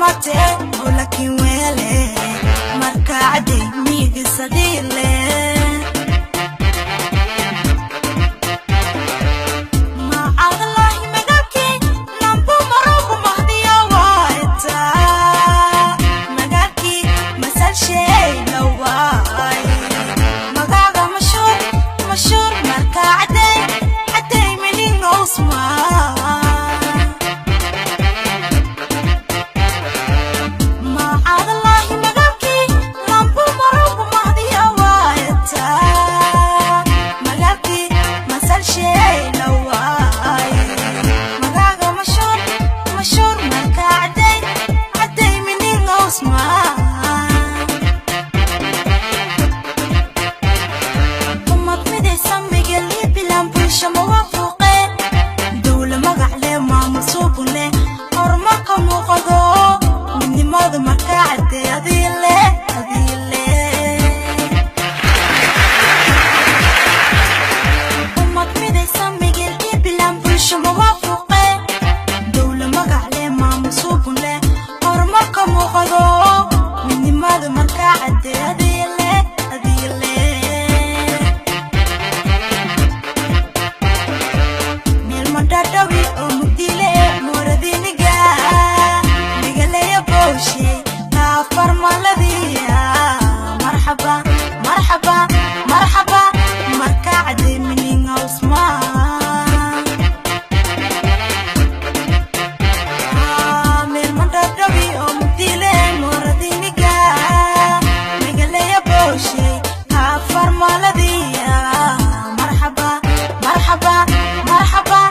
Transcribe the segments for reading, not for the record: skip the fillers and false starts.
Mate ulakin wele marka caday migisadile macadallahi magaalkii lambu marogu mahdiya waayta magaalkii masalshay lawaay magaaga mashhuur mashhuur marka caday caday minin Osman macadallahi magaalkii lambu marogu mahdiya waayta magaalkii masalshay lawaay magaaga mashhuur mashhuur marka caday caday minin Osman ummad midaysan migeli bilan bulsho muwaafuqeen dowla magac leh maamul suubun leh horumarka muuqado midnimadu markaa cadday adiile adiile ummad midaysan migeli bilan bulsho muwaafuqeen dowla magac leh maamul suubun leh horumarka muuqado midnimadu markaa cadday adiile adiile meelmadhadhawi oo mugdile mooradiniga migaleya booshe kaafarmaladiya marxaba marxaba marxaba marka caday mininga Usmaan meelmadhadhawi oo mugdile mooradiniga migaleya booshe kaafarmaladiya marxaba marxaba marxaba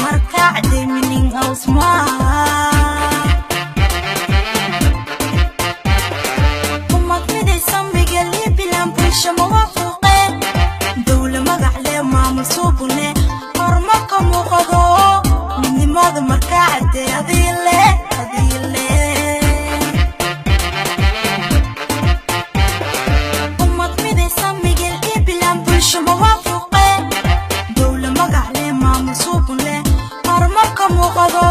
marka caday mininga Usmaan ummad midaysan migeli bilan bulsho muwaafuqeen dowla magac leh maamul suubun leh horumarka muuqado midnimadu markaa cadday adiile adiile ummad midaysan migeli bilan bulsho muwaafuqeen dowla magac leh maamul suubun leh horumarka muuqado.